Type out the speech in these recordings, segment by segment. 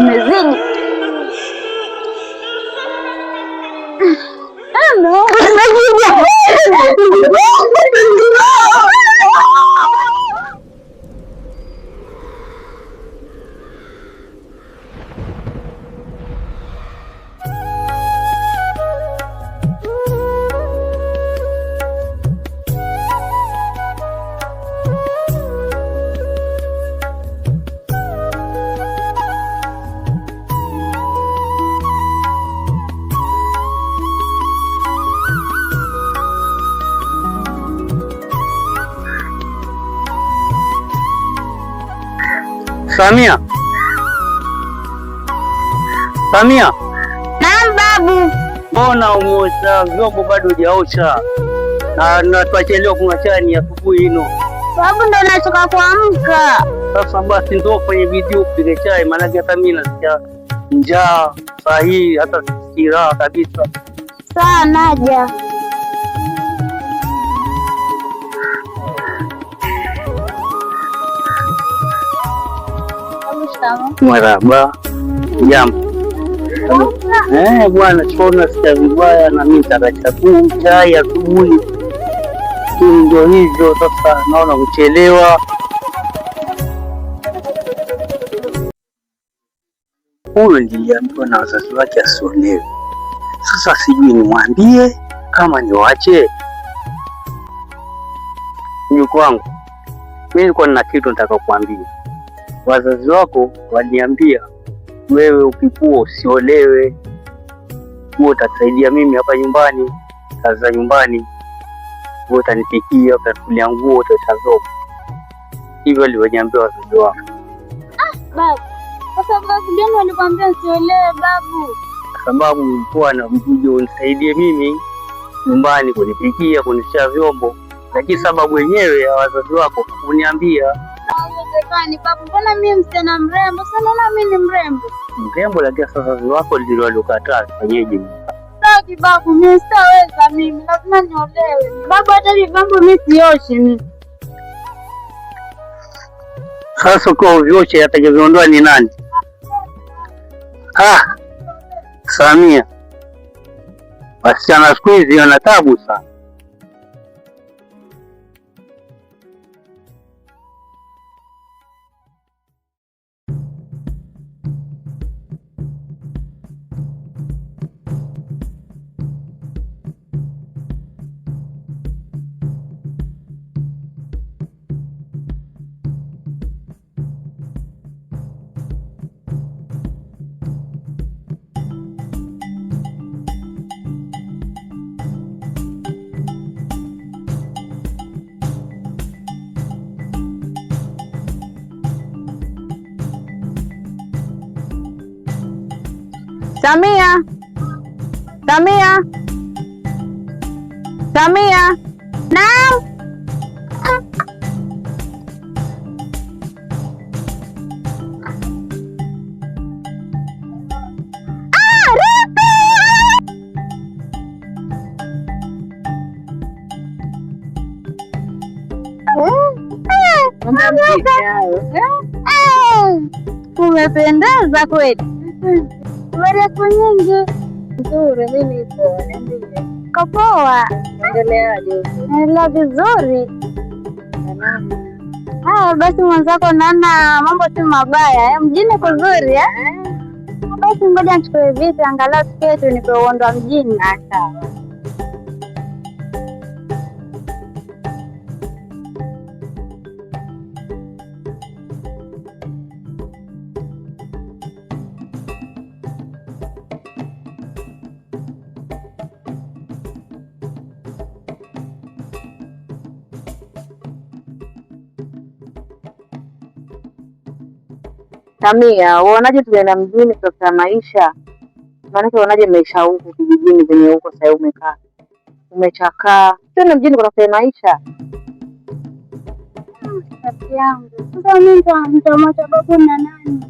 Umezidi. Samia, Samia. Naam babu. Mbona umeosha vyombo bado hujaosha? Na twachelewa kunywa chai asubuhi ino. Babu, ndo nachoka kuamka. Sasa basi ndo kwenye bidii upike chai, maanake hata mimi nasikia njaa saa hii, hata sisikii raha kabisa. Sawa, naja. Marahaba. Jambo. Bwana, chona sikia vibaya na mimi nitaka chakula chai asubuhi. Ndio hivyo sasa, naona kuchelewa. Huyo niliambiwa na wazazi wake asiolewe. Sasa sijui nimwambie kama niwache. Mjukuu wangu, mimi nilikuwa nina kitu nataka kuambia. Wazazi wako waliambia wewe ukikua usiolewe, wewe utatusaidia mimi hapa nyumbani, kazi za nyumbani, wewe utanipikia, utanifulia nguo, utaosha vyombo. Hivyo walivyoniambia wazazi wako. Babu, kwa sababu gani walikwambia usiolewe babu? Kwa sababu ulikuwa na mjujo unisaidie mimi nyumbani kunipikia, kunishia vyombo, lakini sababu yenyewe ya wazazi wako kuniambia. Haiwezekani babu, mbona mimi msichana mrembo? Sasa naona mimi ni mrembo. Mrembo, lakini sasa wazazi wako ndio waliokataa, fanyeje? Sitaki babu, mimi sitaweza, mimi lazima niolewe. Babu, hata hivi vyombo mimi sioshi mimi. Sasa ukiwa uvyoshe atakavyoondoa ni nani? Ah, Samia, wasichana siku hizi wana tabu sana. Samia, Samia, Samia. Naam. Ah, Ripi! Umependeza kweli. Habari ya siku nyingi. Nzuri, mimi nipo. Niambie. Kapoa. Endeleaje huko? Naendelea vizuri. Salama. Haya basi, mwenzako naona mambo si mabaya eh? Mjini kuzuri eh? Basi ngoja nichukue vitu angalau tiketi nipe uondo wa mjini. Sawa. Samia, uonaje tunaenda mjini kutafuta maisha? Maanake uonaje maisha huku kijijini venye huko sasa umekaa umechakaa, tuende mjini kutafuta maisha. Rafiki yangu, sasa mimi nitamwacha babu na nani?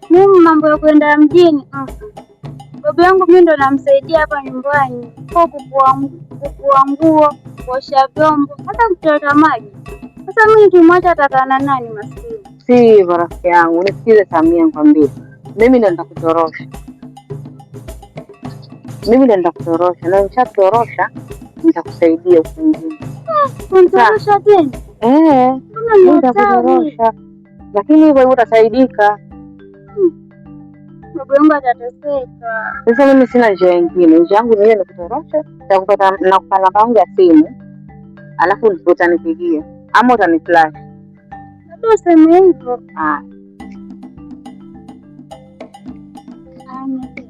Mimi mambo ya kwenda mjini Babu yangu mimi ndo namsaidia hapa nyumbani kwa kufua nguo, kuosha vyombo, hata kuchota maji. Sasa mimi nikimwacha atakaa na nani maskini? Si hivyo rafiki yangu, nisikize Samia nikwambie, Mimi ndo nitakutorosha. Mimi ndo nitakutorosha na nishakutorosha nitakusaidia huku mjini. Kunitorosha tena? Eh, Mbona ni mimi hatari? nitakutorosha. Lakini hivyo hivyo utasaidika. Babu yangu atateseka. Sasa mimi sina njia nyingine. Njia yangu ni ile nikutoroshe, nitakupata nakupa namba yangu ya simu, alafu utanipigia ama utaniflash. Labda useme hivyo. Ah, Ah, nipe.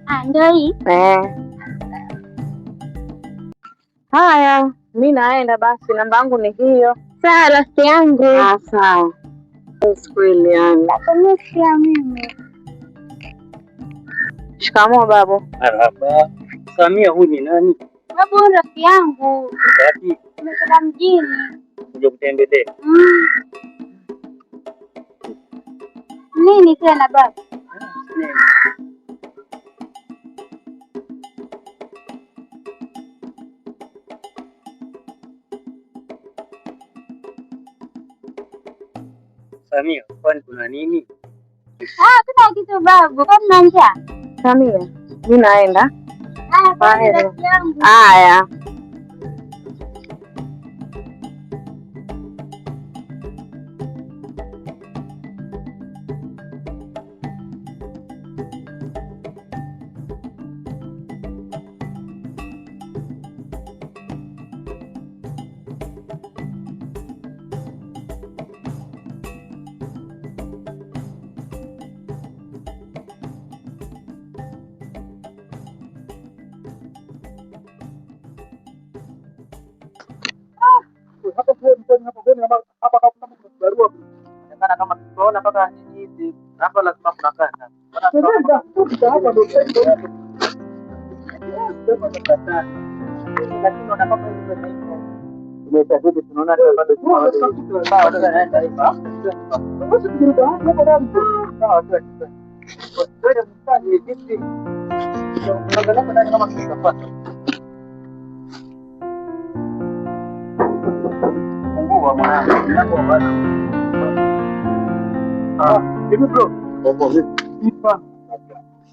Ah, ndio hii. eh. Haya, mi naenda basi, namba yangu ni hiyo. Sawa rafiki yangu. Ah, sawa. Kweli yani. Nakumisia mimi. Shikamoo babu. Marhaba. Samia huyu ni nani? Babu huyu rafiki yangu. Wapi? Tumetoka mjini. Kuja kutembelea. Mm. Nini tena babu? Nini? Samia, kwani kuna nini? Ah, kuna kitu babu. Kwani una njaa? Samia, mi naenda. Haya, kwani Kwaheri. rafiki yangu. Haya.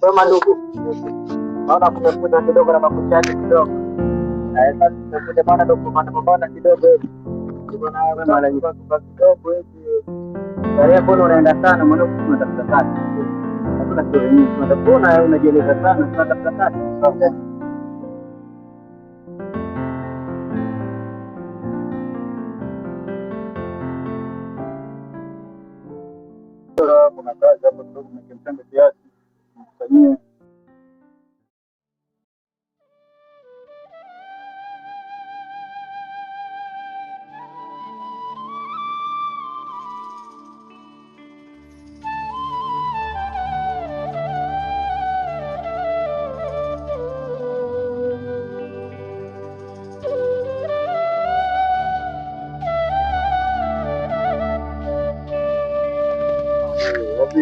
Sema ndugu, naona kumekuja kidogo na makucha yake kidogo. Sasa tumekuja bana ndio kupanda pambana kidogo hivi. Tuko na wewe mara kidogo hivi. Tarehe mbona unaenda sana mwanangu, tunatafuta kazi. Hatuna stori nyingi. Tunatafuta unajieleza sana, tunatafuta kazi. Kuna kazi hapo kidogo, mkemchanga kiasi, mkusanyie.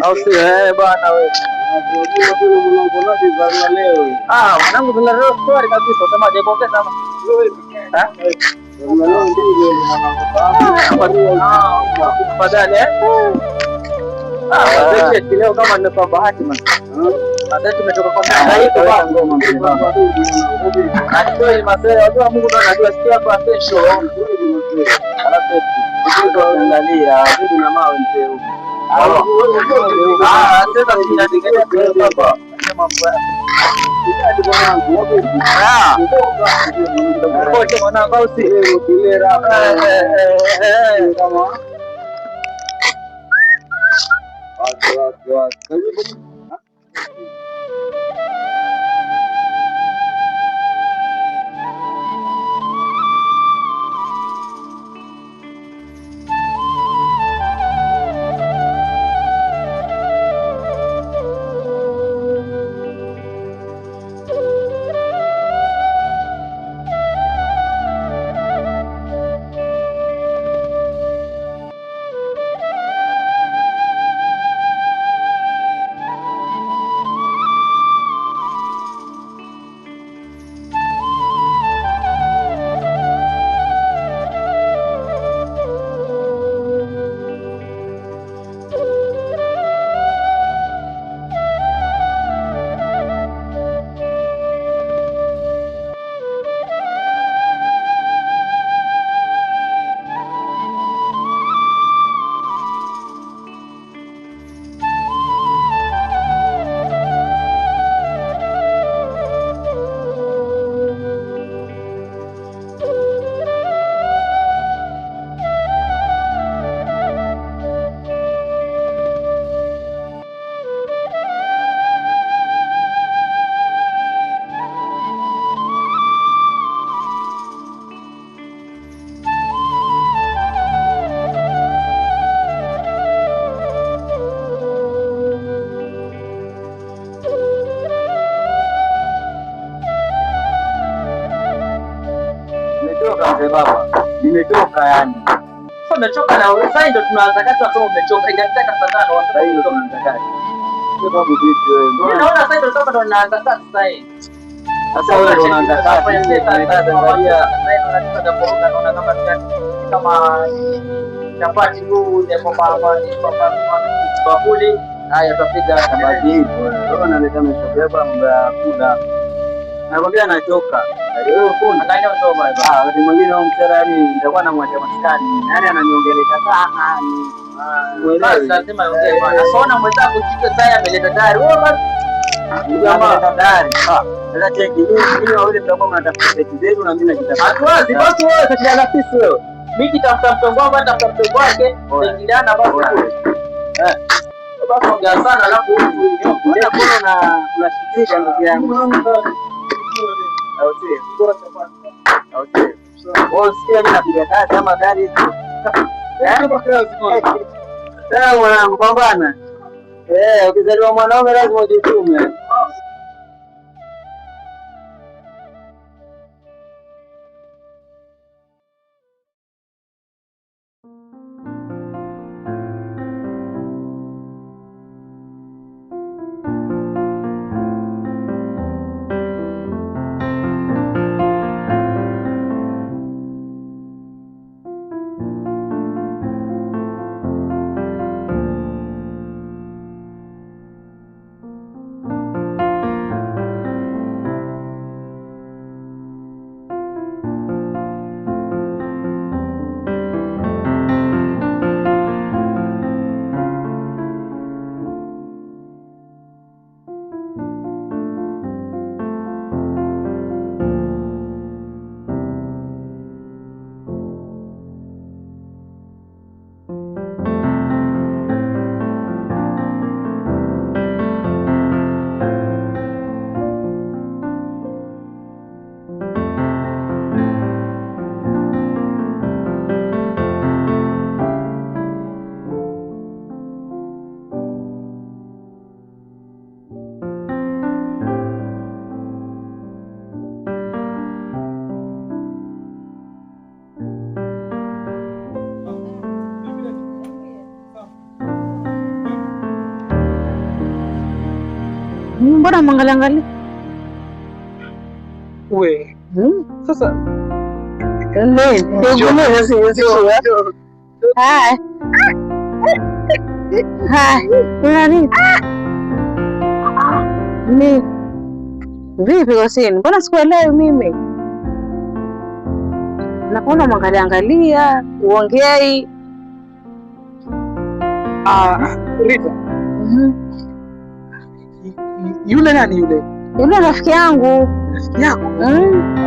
Au sio? Eh, bwana wewe. Ah, mwanangu bila leo story kabisa. Usemaje kuongeza ama? Eh? Afadhali eh? Ah, wazee leo kama nimekuwa bahati man. Wazee tumetoka kwa mhangaiko bwana. Na kweli mazee, wajua Mungu ndo anajua sikia kwa kesho. Alafu angalia, zidi na mawe mzee huko. Ah, sasa sinategemea baba. Mambo yako. Ah. Kote mwanangu au si? Mzee baba, nimechoka yani. Sasa umechoka na sasa ndio tunaanza kazi, wasema umechoka. Inataka saa 5 Sasa hiyo tunaanza kazi. Mzee babu vipi wewe? Mimi naona sasa ndio sasa ndo naanza kazi sasa hivi. Sasa wewe ndio unaanza kazi. Angalia naona kama kama chapati huu ni kwa bakuli. Haya tutapiga chapati hivi. Wewe unaleta mshobeba mambo ya kula. Nakwambia nachoka. Wewe kuna angalia mtoba. Ah, wakati mwingine huyo msera yani nitakuwa namwacha maskani. Yaani ananiongelesha sana. Basi lazima ongee bwana. Sasa mwenzako kichwa sasa ameleta tayari. Wewe basi jamaa tayari. Ah, sasa cheki mimi wawili mtakuwa mnatafuta seti zenu na mimi najitafuta. Hatuwazi basi wewe kati na sisi wewe. Mimi kitafuta mtongo wangu atafuta mtongo wake, tuingiliana basi. Eh. Basi ongea sana alafu Mbona kuna unashitisha ndugu yangu. Au sio? Au sio? Wewe usikia mimi napiga kazi ama gari hizo? Eh? Sawa mwanangu, pambana. Eh, ukizaliwa mwanaume lazima ujitume. Mbona mwangalia angalia? We. Sasa Hai. Hai. Nani? Ni vipi Hussein? Mbona sikuelewi mimi? Nakuona mwangalia angalia, uongei. Rita. Yule nani yule? Yule rafiki yangu. Rafiki yako?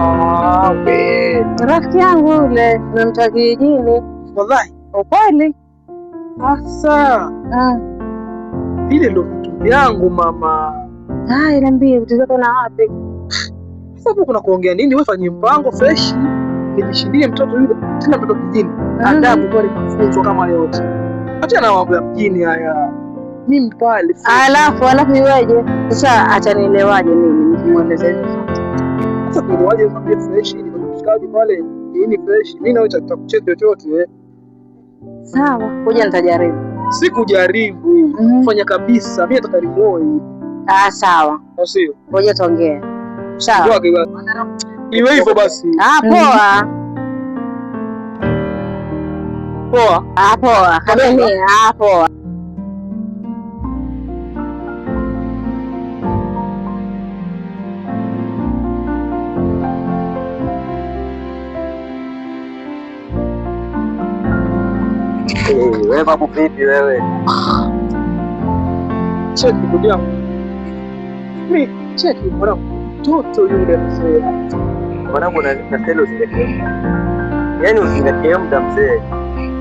Ah, we. Rafiki yangu yule, nimemtoa kijijini. Wallahi. Ukweli. Sasa. Vile ndio vitu vyangu mama. Ah, niambie vitu vyako na wapi? Sasa hapo kuna kuongea nini? Wewe fanye mpango fresh. Nijishindie mtoto yule, tena mtoto kijijini. Adabu pale kufunzwa kama yote. Acha na mambo ya mjini haya. Mimi pale. Alafu iweje? Sasa atanielewaje mimi nikimueleza hivyo? Sasa kuelewaje mwambie fresh ni mshikaji pale, nini fresh? Mimi nawe nitakucheka chochote. Sawa, kuja nitajaribu. Sikujaribu, fanya kabisa. Mimi nataka nimoi. Ah, sawa. Sio. Ngoja tuongee. Sawa. Iwe hivyo basi. Ah, poa. Poa. Ah, poa. Kabisa. Ah, poa. Wewe babu vipi wewe? Cheki ndugu yangu. Mimi cheki mwanangu. Mtoto yule mzee. Mwanangu na selo usiletee. Yaani usingatie muda mzee.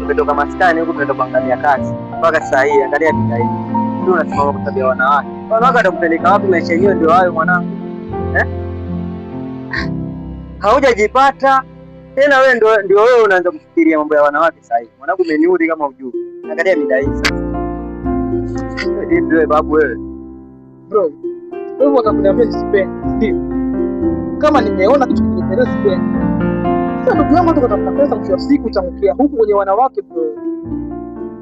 Tumetoka maskani huku tunaenda kuangalia kazi. Mpaka sasa hii angalia bidhaa hii. Ndio unasimama kwa tabia wanawake. Wanawake watakupeleka wapi? Maisha yenyewe ndio hayo mwanangu. Eh? Haujajipata tena wewe ndio wewe unaanza kufikiria mambo ya wanawake sasa hivi. Mwanangu umeniudhi kama hujui. Angalia mida hii sasa. Ndio wewe babu wewe. Bro, wewe utakuniambia sipendi, ndio. Kama nimeona kitu kinipendeza sipendi. Sasa ndugu yangu, hata kutafuta pesa, mwisho wa siku utaangukia huku kwenye wanawake bro.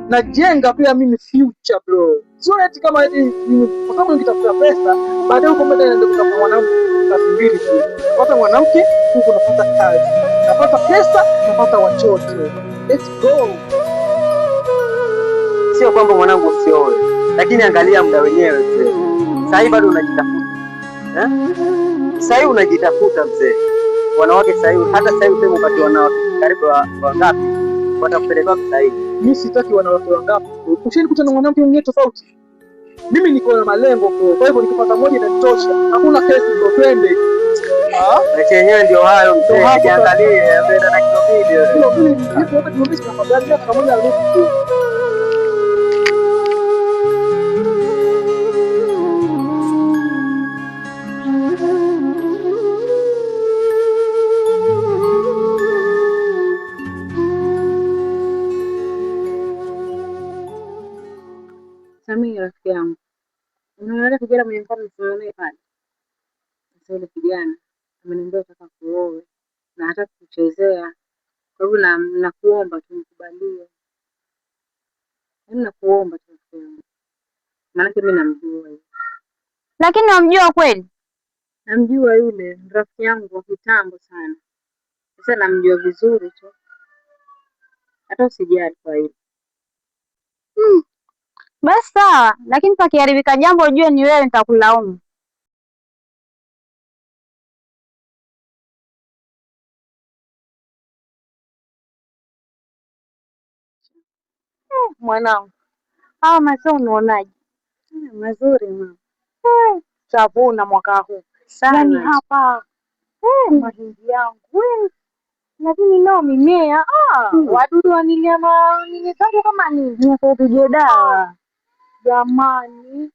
Najenga pia mimi future bro, sio eti kama eti mimi, kwa sababu nikitafuta pesa baadaye huko mbele naenda kutafuta mwanamke, kazi mbili tu, napata mwanamke huku, napata kazi, napata pesa, napata watoto. Let's go. Sio kwamba mwanangu usioe, lakini angalia muda wenyewe mzee. Sasa hivi bado unajitafuta eh? Sasa hivi unajitafuta mzee. Wanawake sasa hivi, hata sasa hivi useme upate wanawake karibu wangapi watakupeleka wapi sasa hivi? Mimi sitaki wanawake wangapi. Ushanikuta na mwanamke mwingine tofauti. Mimi niko na malengo bro, kwa hivyo nikipata moja inanitosha. Hakuna kesi bro, twende. Ah, Maisha yenyewe ndio hayo Ndio mzee, hapo sasa. jiangalie, mbele na kilo mbili. Kilo mbili nipo hapa kilo mbili kwa gari kama moja nusu. Samii rafiki yangu, unaona yule kijana mwenye mfano msimama naye pale? Sasa yule kijana ameniambia nataka kuoe na hataki kuchezea, kwa hivyo na nakuomba tu nikubalie, yaani nakuomba tu rafiki yangu, maanake mi namjua yule, Lakini wamjua kweli? namjua yule ni rafiki yangu wa kitambo sana. Sasa namjua vizuri tu, hata usijali kwa hilo. Hmm. Basi sawa, lakini pakiharibika jambo ujue ni wewe nitakulaumu. Mwanangu, hawa mazao unaonaje? Mazuri mama. Tavuna mwaka huu yaani Sana. hapa mahindi yangu lakini nao mimea wadudu wanilia nini zangu kama nini Upige dawa. jamani,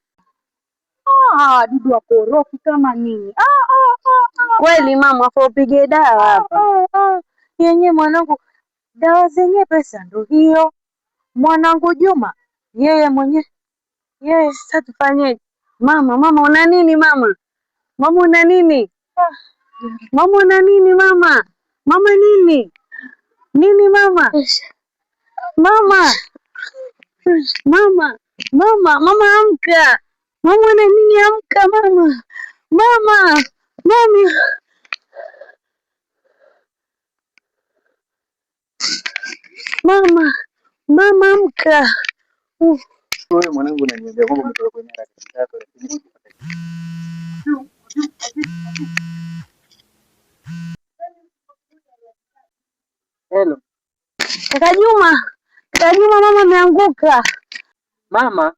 wadudu wakorofi kama nini Kweli mama, afa upige dawa hapa. Yenyewe mwanangu, dawa zenyewe pesa ndo hiyo. Mwanangu Juma yeye mwenyewe yeye Sasa tufanyeje? Mama, mama una nini mama? Mama una nini? Mama una nini mama? Mama nini? Nini mama? Mama. Mama, mama, mama amka. Mama una nini amka mama? Mama, mama. Mama, mama amka. Wewe mwanangu unaniambia kwamba umetoka kwenye harakati zako, lakini sikupata. Hello Kaka Juma, kaka Juma, mama ameanguka. mama,